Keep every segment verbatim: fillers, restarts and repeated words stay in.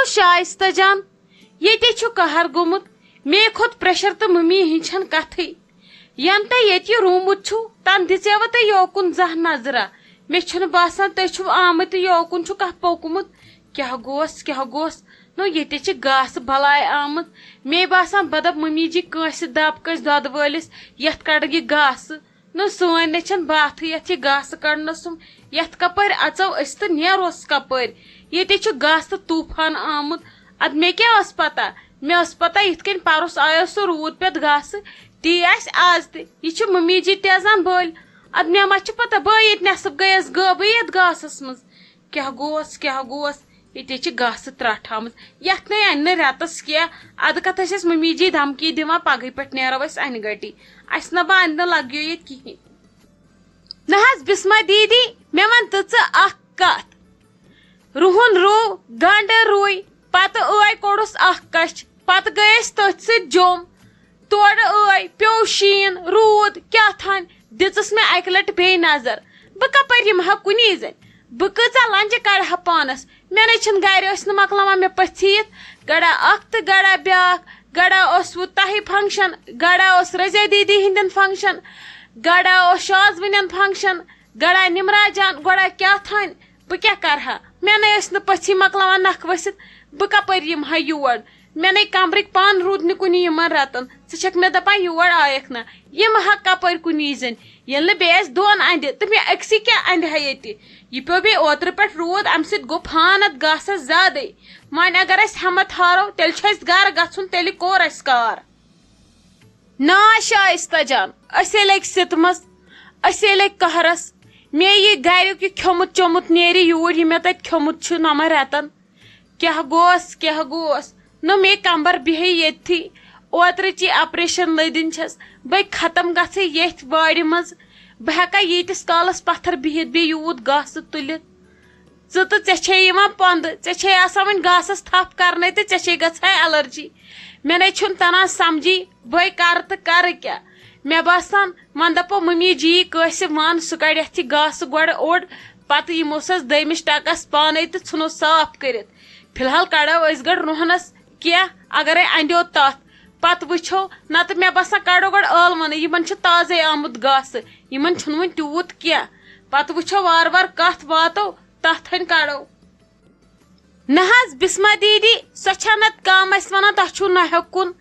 شائستہ جان، ییٚتے چھُ قہر گوٚمُت۔ مے کھوٚت پریشر تہٕ ممی ہٕنٛز چھَنہٕ کتھٕے۔ ینہٕ تۄہہِ ییٚتہِ یہِ روٗمُت چھُو، تنہٕ دِژیوٕ تۄہہِ یوکُن زانٛہہ نظرا؟ مےٚ چھُنہٕ باسان تُہۍ چھِو آمٕتۍ تہٕ یوکُن چھُ کانٛہہ پوٚکمُت۔ کیٛاہ گوس، کیٛاہ گوس؟ نو، ییٚتہِ چھِ گاسہٕ بلاے آمٕژ۔ مے باسان بہٕ دَپہٕ ممی جی کٲنٛسہِ دَب کٲنٛسہِ دۄدٕ وٲلِس، یَتھ کَڑٕ یہِ گاسہٕ۔ نہ، سٲنۍ نہ چھَنہٕ باتھٕے یَتھ یہِ گاسہٕ کڑنَس سُم۔ یَتھ کَپٲرۍ اَژو أسۍ تہٕ نیروس کَپٲرۍ؟ ییٚتے چھُ گاسہٕ طوٗفان آمُت۔ اَدٕ مےٚ کیٛاہ ٲس پَتہ؟ مےٚ ٲس پَتہ یِتھ کٔنۍ پَرُس آیو سُہ روٗد پٮ۪تھ گاسہٕ، تی آسہِ آز تہِ۔ یہِ چھِ مٔمی جی تیزان بٔلۍ۔ اَدٕ مےٚ ما چھِ پَتہ، بہٕ ییٚتہِ نٮ۪صٕب گٔیَس غٲبٕے یَتھ گاسَس منٛز۔ کیٛاہ گوس، کیٛاہ گوس؟ ییٚتہِ چھِ گاسہٕ ترٛٹھ آمٕژ۔ یَتھ نَے اَنہِ نہٕ رٮ۪تَس کینٛہہ۔ اَدٕ کَتھ ٲسۍ اَسہِ مٔمی جی دھمکی دِوان، پَگہٕے پٮ۪ٹھ نیرو أسۍ اَنہِ گَٹی۔ اَسہِ نہ بہٕ اَنہِ نہٕ لَگیو ییٚتہِ کِہیٖنۍ۔ نہ حظ، بِسمہ دیٖدی، مےٚ وَن تہٕ ژٕ اَکھ کَتھ۔ رُہُن رُو، گَنٛڈٕ رُوۍ، پَتہٕ ٲے کوٚڑُس اَکھ کَچھ، پَتہٕ گٔے أسۍ تٔتھۍ سۭتۍ جوٚم۔ تورٕ ٲے، پیوٚو شیٖن، روٗد، کیٛاہ تھانۍ، دِژٕس مےٚ اَکہِ لَٹہِ بیٚیہِ نظر۔ بہٕ کَپٲرۍ یِمہٕ ہا کُنی زٔنۍ؟ بہٕ کۭژاہ لَنجہِ کَڑٕ ہا پانَس؟ مےٚ نَے چھِنہٕ گَرِ ٲسۍ نہٕ مۄکلاوان مےٚ پٔژھِ یِتھ۔ گڑا اَکھ تہٕ گڑا بیٛاکھ، گڑا اوس وُتاہی function، گڑا اوس رزیا دیدی ہِنٛدٮ۪ن function، گڑا اوس شازوٕنٮ۪ن function، گڑا نِمراج جان، گڑا کیٛاہ تھانۍ؟ بہٕ کیٛاہ کَرٕ ہا؟ مےٚ نَے ٲسۍ نہٕ پٔژھی مۄکلاوان نَکھٕ ؤسِتھ۔ بہٕ کَپٲرۍ یِمہٕ ہا یور؟ مےٚ نَے کمرٕکۍ پَن روٗدۍ نہٕ کُنہِ یِمَن رٮ۪تَن۔ ژٕ چھَکھ مےٚ دَپان یور آیَکھ نہ؟ یِمہٕ ہا کَپٲرۍ کُنی زٔنۍ؟ ییٚلہِ نہٕ بیٚیہِ اَسہِ دۄن اَندِ تہٕ مےٚ أکسٕے کیٛاہ اَندِ ہا ییٚتہِ؟ یہِ پیوٚو بیٚیہِ اوترٕ پٮ۪ٹھ روٗد، اَمہِ سۭتۍ گوٚو فان اَتھ گاسَس زیادَے۔ وۄنۍ اگر أسۍ ہٮ۪مَتھ ہارو، تیٚلہِ چھُ اَسہِ گَرٕ گژھُن، تیٚلہِ کوٚر اَسہِ کار۔ نا شائستہ جان، أسے لٔگۍ ستمس، أسے لٔگۍ قہرس۔ مےٚ یہِ گریُک یہِ کھیوٚمُت چوٚمُت نیرِ یوٗرۍ، یہِ مےٚ تتہِ کھیوٚمُت چھُ نمن رٮ۪تن۔ کیٛاہ گوس، کیٛاہ گوس؟ نہ مے کمبر بیہے ییٚتھی۔ اوترٕچی آپریشن لٔدِنۍ چھس بے ختم گژھے ییٚتھۍ وارِ منٛز۔ بہٕ ہٮ۪کا ییٖتِس کالس پتھر بِہِتھ بیٚیہِ یوٗت گاسہٕ تُلِتھ؟ ژٕ تہٕ ژےٚ چھے یِوان پۄندٕ، ژےٚ چھے آسان وۄنۍ گاسس تھپھ کرنے تہٕ ژےٚ چھے گژھان allergy۔ مےٚ نے چھُنہٕ تران سمجھی، بہٕ کرٕ تہٕ کرٕ کیٛاہ؟ مےٚ باسان، وۄنۍ دپو ممی جی کٲنٛسہِ ون، سُہ کڑِ یتھ یہِ گاسہٕ گۄڈٕ اوٚڑ، پتہٕ یِمو سس دوٚیمِس ٹکس پانے تہٕ ژھٕنو صاف کٔرِتھ۔ فی الحال کڑو أسۍ گۄڈٕ رُہنس کینٛہہ، اگرے اندیو تتھ، پتہٕ وٕچھو۔ نتہٕ مےٚ باسان کڑو گۄڈٕ ٲلونٕے، یِمن چھُ تازے آمُت گاسہٕ، یِمن چھُنہٕ وُنہِ تیوٗت کینٛہہ۔ پتہٕ وٕچھو وارٕ وارٕ کتھ واتو، تتھ ہن کڑو۔ نہ حظ، بسمہ دیدی، سۄ چھےٚ نتہٕ کم اسہِ ونان، تۄہہِ چھُو نہ ہیوٚکُن۔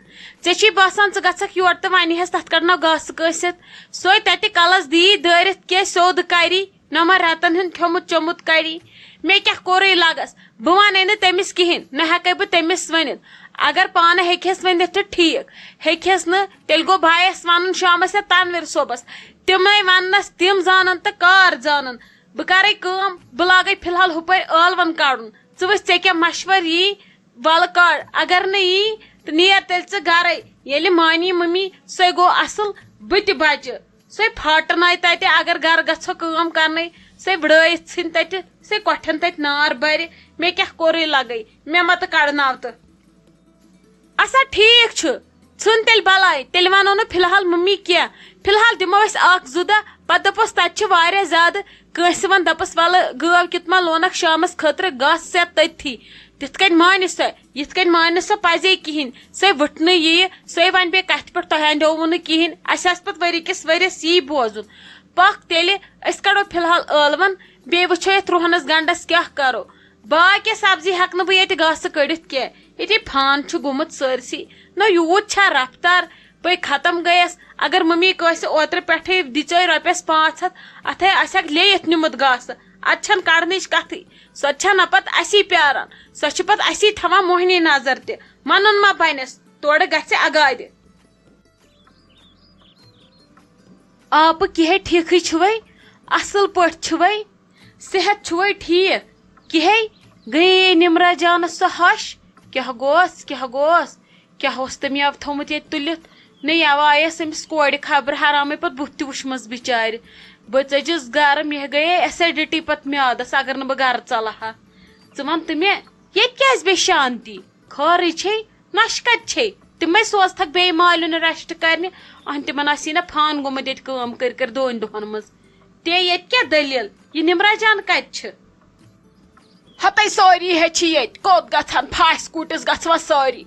ژےٚ چھُے باسان ژٕ گژھکھ یورٕ تہٕ ونہِ ہٮ۪س تتھ کڑنو گاسہٕ کٲسِتھ۔ سۄے تتہِ کلس دی دٲرِتھ کیٛاہ سیوٚد کری، نہ ما رٮ۪تن ہُنٛد کھیوٚمُت چوٚمُت کری۔ مےٚ کیٛاہ کوٚرُے لگس؟ بہٕ ونے نہٕ تٔمِس کِہینۍ، نہ ہٮ۪کے بہٕ تٔمِس ؤنِتھ۔ اگر پانہٕ ہیٚکہِ ہٮ۪س ؤنِتھ تہٕ ٹھیٖک، ہیٚکہِ ہٮ۪س نہٕ، تیٚلہِ گوٚو بایس ونُن شامس یا تنویر صٲبس۔ تِمنے وننس تِم زانن تہٕ کار زانن۔ بہٕ کرے کٲم، بہٕ لاگے فی الحال ہُپٲرۍ ٲلون کڑُن۔ ژٕ وٕچھ ژےٚ کیٛاہ مشور یی، ولہٕ کڑ۔ اگر نہٕ یی تہٕ نیر تیٚلہِ ژٕ گرے۔ ییٚلہِ مانی ممی، سۄے گوٚو اصل، بہٕ تہِ بچہِ۔ سۄے پھاٹناے تتہِ، اگر گرٕ گژھو کٲم کرنٕے، سۄے وڑٲیِتھ ژھٕنۍ تتہِ، سۄے کۄٹھٮ۪ن تتہِ نار برِ۔ مےٚ کیٛاہ کوٚرُے لگے، مےٚ متہٕ کڑناو تہٕ۔ اسا ٹھیٖک چھُ، ژھٕن تیٚلہِ بلاے، تیٚلہِ ونو نہٕ فی الحال ممی کینٛہہ۔ فی الحال دِمو أسۍ اکھ زٕ دۄہ، پتہٕ دپوس تتہِ چھِ واریاہ زیادٕ، کٲنٛسہِ ون دپس ولہٕ گٲو کِتھ ما لونکھ شامس خٲطرٕ گاسہٕ سٮ۪تھ تٔتھی۔ تِتھ کٔنۍ مانہِ سۄ، یِتھ کٔنۍ مانہِ نہٕ سۄ پزے کِہینۍ۔ سۄے وٕٹھنہٕ یِیہِ، سۄے ونہِ بیٚیہِ کتھِ پٮ۪ٹھ تۄہہِ انڈیووُ نہٕ کِہینۍ۔ اسہِ آسہِ پتہٕ ؤری کِس ؤریس یی بوزُن۔ پکھ تیٚلہِ، أسۍ کڑو فی الحال ٲلون، بیٚیہِ وٕچھو یتھ رُہنس گنڈس کیٛاہ کرو۔ باقٕے سبزی ہٮ۪کہٕ نہٕ بہٕ ییٚتہِ گاسہٕ کٔڑِتھ کینٛہہ، ییٚتہِ فان چھُ گوٚمُت سٲرسٕے۔ نہ یوٗت چھا رفتار، بہٕ ختم گٔیس۔ اگر ممی کٲنٛسہِ اوترٕ پٮ۪ٹھٕے دِژے رۄپیس پانٛژھ ہتھ، اتھے آسہِ ہکھ لیٚیِتھ نیوٗمُت گاسہٕ، اتھ چھنہٕ کڑنٕچ کتھٕے۔ سۄ تہِ چھنہ پتہٕ اسی پیاران، سۄ چھِ پتہٕ اسی تھاوان موہنی نظر تہِ۔ ونُن ما بنٮ۪س، تورٕ گژھِ اگادِ۔ آپہٕ کِہے ٹھیٖکھٕے چھُوے؟ اصل پٲٹھۍ چھُوے؟ صحت چھُوے ٹھیٖک؟ کِہے گٔیے نِمرا جانس سۄ ہش؟ کیٛاہ گوس؟ کیٛاہ گوس؟ کیٛاہ اوس تٔمۍ یَوٕ تھوٚمُت ییٚتہِ تُلِتھ؟ نہ یَوٕ آیَس أمِس کورِ خبرٕ حرامٕے پَتہٕ بُتھ تہِ وُچھمَس بِچارِ۔ بہٕ ژٔجِس گَرٕ، مےٚ گٔیے acidity پَتہٕ میٛادَس، اگر نہٕ بہٕ گَرٕ ژَلہٕ ہا۔ ژٕ وَن تہٕ مےٚ، ییٚتہِ کیٛازِ بیٚیہِ شانتی؟ خٲرٕے چھے؟ نۄشہِ کَتہِ چھے؟ تِمَے سوزتھَکھ بیٚیہِ مالیُن rest کَرنہِ۔ اَہَن، تِمَن آسی نہ فان گوٚمُت ییٚتہِ کٲم کٔرۍ کٔرۍ دۄن دۄہَن منٛز۔ تے ییٚتہِ کیٛاہ دٔلیٖل؟ یہِ نِمرا جان کَتہِ چھِ؟ ہتے سٲری ہے چھِ ییٚتہِ، کوٚت گژھن؟ پھاسہِ کوٗٹِس گژھوا سٲری؟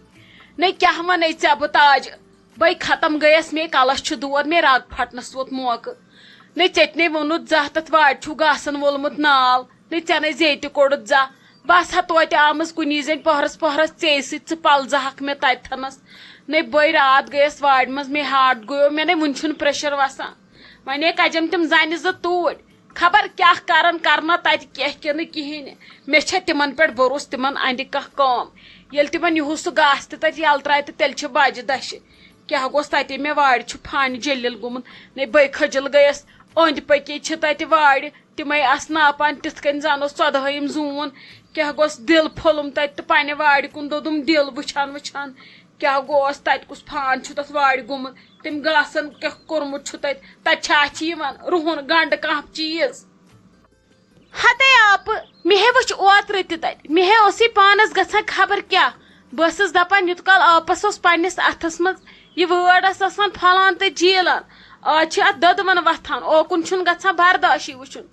نے کیٛاہ وَنے ژےٚ بہٕ تاج؟ بے ختم گٔیَس، مے کلس چھُ دود، مے رگ پھٹنس ووت موقعہٕ۔ نے ژےٚ تہِ نے ووٚنُتھ زانٛہہ تتھ وارِ چھُو گاسن وولمُت نال، نے ژےٚ نے زیٚیہِ تہِ کوٚڑُتھ زانٛہہ۔ بس ہا توتہِ آمٕژ کُنی زٔنۍ پۄہرس پۄہرس ژے سۭتۍ، ژٕ پل زٕ ہکھ مےٚ تتہِ تھنس۔ نے بے راتھ گٔیَس وارِ منٛز، مے ہارٹ گوٚیو، مےٚ نے وُنہِ چھُنہٕ پریشر وسان۔ وۄنۍ ہے کجم تِم زنہِ زٕ توٗرۍ۔ خبر کیٛاہ کرن، کرنا تتہِ کینٛہہ کِنہٕ کِہیٖنۍ۔ مےٚ چھےٚ تِمن پٮ۪ٹھ بھروسہٕ، تِمن اندِ کانٛہہ کٲم۔ ییٚلہِ تِمن یِہُس سُہ گاسہٕ تہِ تتہِ یلہٕ ترایہِ تہٕ تیٚلہِ چھِ بجہِ دشہِ۔ کیٛاہ گوٚژھ تتہِ مےٚ وارِ چھُ فانہِ جٔلیل گوٚمُت۔ نے بے کھجل گٔیس۔ أنٛدۍ پٔکی چھِ تتہِ وارِ، تِمے آسہٕ ناپان تِتھ کٔنۍ زن اوس ژۄدہٲیِم زوٗن۔ کیٛاہ گوٚژھ دِل پھوٚلُم تتہِ تہٕ پننہِ وارِ کُن دوٚدُم دِل وٕچھان وٕچھان۔ کیٛاہ گوٚوس تتہِ، کُس فان چھُ تتھ وارِ گوٚمُت؟ تٔمۍ گاسن کیٛاہ کوٚرمُت چھُ تتہِ؟ تتہِ چھا اَتھِ یِوان رُہُن گنڈٕ کانٛہہ چیٖز؟ ہتے آپہٕ، مےٚ ہے وٕچھ اوترٕ تہِ تتہِ، مےٚ ہے اوسُے پانس گژھان خبر کیٛاہ۔ بہٕ ٲسٕس دپان، یوٗت کال آپس اوس پننِس اتھس منٛز، یہِ وٲر ٲس آسان پھۄلان تہٕ جیٖلان۔ آز چھِ اتھ دۄدٕ ون وۄتھان، اوکُن چھُنہٕ گژھان برداشٕے وٕچھُن۔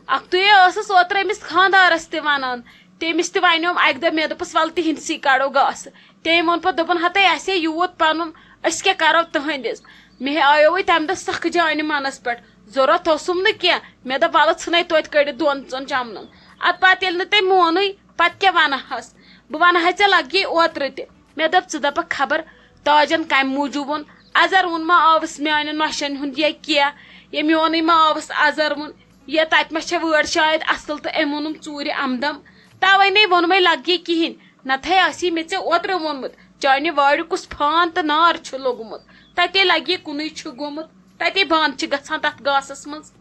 اکھتُے ٲسٕس اوترٕ أمِس خانٛدارس تہِ ونان، تٔمِس تہِ ونیوم اکہِ دۄہ، مےٚ دوٚپُس، ولہٕ تِہنٛدسٕے کڑو گاسہٕ۔ تٔمۍ ووٚن پتہٕ، دوٚپُن، ہتے، اسہِ ہے یوٗت پنُن، أسۍ کیٛاہ کرو تٕہنٛدِس؟ مےٚ ہے آیووُے تمہِ دۄہ سخ جانہِ منس پٮ۪ٹھ، ضروٗرت اوسُم نہٕ کینٛہہ۔ مےٚ دوٚپ، ولہٕ ژھٕنے توتہِ کٔڑِتھ دۄن ژۄن چمنن۔ ادٕ پتہٕ ییٚلہِ نہٕ تٔمۍ مونُے، پتہٕ کیٛاہ ونہٕ ہس؟ بہٕ ونہٕ ہا ژےٚ لگی اوترٕ تہِ۔ مےٚ دوٚپ، ژٕ دپکھ خبر تاجن کمہِ موٗجوٗب ووٚن؟ ازر ووٚن ما آوُس میانٮ۪ن نۄشن ہُنٛد یا کینٛہہ؟ یا میونٕے ما آوُس ازر ووٚن؟ یا تتہِ ما چھےٚ وٲر شاید اصل تہٕ أمۍ ووٚنُم ژوٗرِ امدم؟ توے نے ووٚنمے لگی کِہیٖنۍ۔ نتہٕ ہے آسی مےٚ ژےٚ اوترٕ ووٚنمُت، چانہِ وارِ کُس فان تہٕ نار چھُ لوٚگمُت۔ تتے لگی کُنُے چھُ گوٚمُت، تتے بند چھِ گژھان تتھ گاسس منٛز۔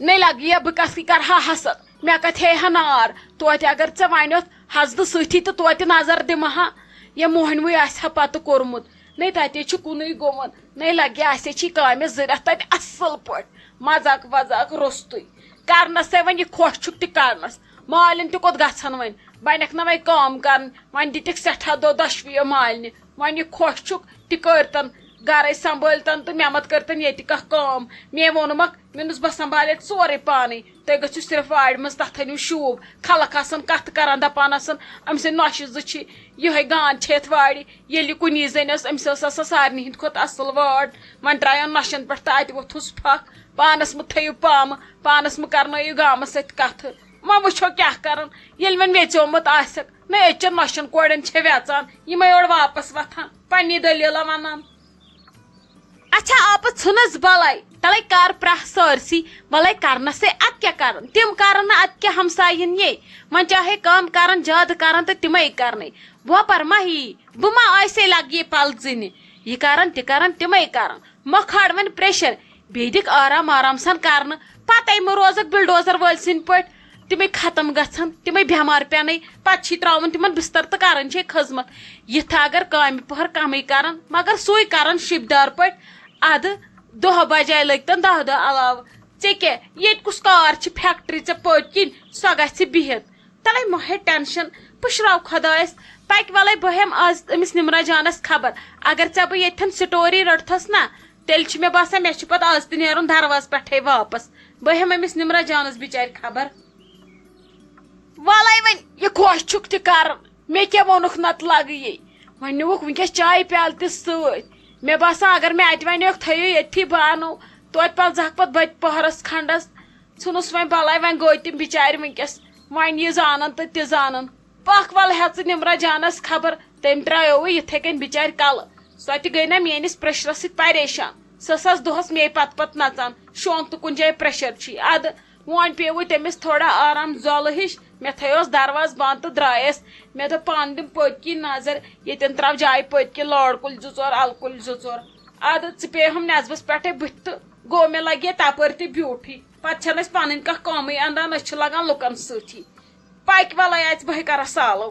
نے لگی یا بہٕ کتھ کرٕ ہا حسد، مےٚ کتہِ ہے ہا نار؟ توتہِ اگر ژےٚ ونیوتھ حسدٕ سۭتی تہٕ توتہِ نظر دِمہٕ ہا، یا موہنوٕے آسہِ ہا پتہٕ کوٚرمُت۔ نے تتے چھُ کُنُے گوٚمُت، نے لگہِ آسہِ چھی کامہِ زٕ رٮ۪تھ تتہِ اصل پٲٹھۍ، مزاق وزاق روٚستُے۔ کرنس ہے وۄنۍ یہِ خۄش چھُکھ تہِ کرنس، مالِن تہِ کوٚت گژھن وۄنۍ؟ بنکھ نہ وۄنۍ کٲم کرٕنۍ، وۄنۍ دِتِکھ سٮ۪ٹھاہ دۄہ دۄشوٕیو مالنہِ۔ وۄنۍ یہِ خۄش چھُکھ تہِ کٔرتن، گرے سنبھٲلتن تہٕ مےٚ مت کٔرتن ییٚتہِ کانٛہہ کٲم۔ مے ووٚنمکھ، مےٚ دوٚپُس، بہٕ سنبھالے ژورے پانے، تُہۍ گٔژھِو صرف وارِ منٛز تتھ أنِو شوٗب۔ خلق آسن کتھٕ کران، دپان آسن، أمۍ سٕنٛدۍ نۄشہِ زٕ چھِ یِہوٚے گان چھِ یتھ وارِ۔ ییٚلہِ یہِ کُنی زٔنۍ ٲس، أمِس ٲس آسان سارنٕے ہٕنٛدِ کھۄتہٕ اصل وٲر۔ وۄنۍ ترٛایَن نۄشَن پٮ۪ٹھ تہٕ اَتہِ ووٚتھُس پھکھ۔ پانَس مہٕ تھٲیِو پامہٕ، پانَس مہٕ کرنٲیِو گامَس سۭتۍ کَتھٕ۔ وۄنۍ وٕچھو کیٛاہ کَرَن۔ ییٚلہِ وۄنۍ ویٚژیومُت آسٮ۪کھ، نہ ییٚتہِ چٮ۪ن نۄشَن کورٮ۪ن چھےٚ ویژان، یِمَے یورٕ واپَس وۄتھان، پنٛنی دٔلیٖلہ وَنان۔ اچھا، آپہٕ ژھٕنُس بَلاے، تَلَے کَر پرٛاہ سٲرسٕے، وَلَے کَرنَسَے اَتھ کیٛاہ کَرَن؟ تِم کَرَن نہٕ اَتھ کیٛاہ، ہمسایَن یے۔ وۄنۍ چاہے کٲم کَرَن، زیادٕ کَرَن تہٕ تِمَے کَرنَے۔ وۄپَر ما یی؟ بہٕ ما آسے لگہٕ یہِ پلزٕنہِ؟ یہِ کرن تہِ کرن، تِمے کرن۔ مۄکھاڑ وۄنۍ پریشر۔ بیٚیہِ دِکھ آرام آرام سان کرنہٕ۔ پتے مہٕ روزکھ بلڈوزر وٲلۍ سٕنٛدۍ پٲٹھۍ۔ تِمے ختم گژھن، تِمے بٮ۪مار پٮ۪نے۔ پتہٕ چھی تراوُن تِمن بستر تہٕ کران چھے خدمت۔ یِتھ اگر کامہِ پہر کمٕے کرن، مگر سُے کرن شِبدار پٲٹھۍ۔ ادٕ دۄہ بجایہِ لٔگتن دہ دۄہ علاوٕ۔ ژےٚ کیٛاہ، ییٚتہِ کُس کار چھِ فیکٹری ژےٚ پٔتۍ کِنۍ، سۄ گژھِ بِہِتھ۔ تَلَے مہ ہے ٹٮ۪نشَن، پُشراو خۄدایَس۔ پَکہِ وَلَے بہٕ ہٮ۪مہٕ آز أمِس نِمرا جانَس خبر۔ اگر ژےٚ بہٕ ییٚتھٮ۪ن سٹوری رٔٹتھَس نہ، تیٚلہِ چھُ مےٚ باسان مےٚ چھُ پَتہٕ آز تہِ نیرُن دروازٕ پٮ۪ٹھَے واپَس۔ بہٕ ہٮ۪مہٕ أمِس نِمرا جانَس بِچارِ خبر۔ وَلَے وۄنۍ یہِ خۄش چھُکھ تہِ کَرُن، مےٚ کیٛاہ ووٚنُکھ نَتہٕ لَگہٕ یی۔ وۄنۍ نیوٗکھ وٕنۍکٮ۪س چایہِ پیٛالہٕ تہِ سۭتۍ۔ مےٚ باسان اگر مےٚ اَتہِ وَنیوکھ تھٲیِو ییٚتھی بانو، توتہِ پَلزَہَکھ پَتہٕ بَتہِ پۄہرَس کھنٛڈَس۔ ژھٕنُس وۄنۍ بَلاے، وۄنۍ گوٚو تِم بِچارِ وٕنۍکٮ۪س۔ وۄنۍ یہِ زانَن تہٕ تہِ زانَن۔ پَکھ وَلہٕ ہٮ۪ژٕ نِمرا جانَس خبر، تٔمۍ ترٛایووُے یِتھَے کٔنۍ بِچارِ کَلہٕ۔ سۄ تہِ گٔے نہ میٛٲنِس پریشرَس سۭتۍ پریشان۔ سۄ ٲس دۄہَس مے پَتہٕ پَتہٕ نَژان۔ شونٛگ تہٕ کُنہِ جایہِ پریشر چھُے۔ اَدٕ وۄنۍ پیوٚوُے تٔمِس تھوڑا آرام زۄلہٕ ہِش۔ مےٚ تھٲیوس دروازٕ بنٛد تہٕ درٛایَس۔ مےٚ دوٚپ پانہٕ دِم پٔتۍ کِنۍ نظر، ییٚتٮ۪ن ترٛاو جایہِ پٔتۍ کِنۍ لٲر کُلۍ زٕ ژور، اَلہٕ کُلۍ زٕ ژور۔ اَدٕ ژٕ پیٚیہِ ہم نٮ۪صبَس پٮ۪ٹھَے بٕتھِ تہٕ گوٚو مےٚ لَگہِ ہے تَپٲرۍ تہِ بیوٗٹھٕے۔ پَتہٕ چھَنہٕ اَسہِ پَنٕنۍ کانٛہہ کٲمٕے اَندان، أسۍ چھِ لَگان لُکَن سۭتی۔ پَکہِ وَلَے اَژِ بہٕ ہے کَرَس سالو۔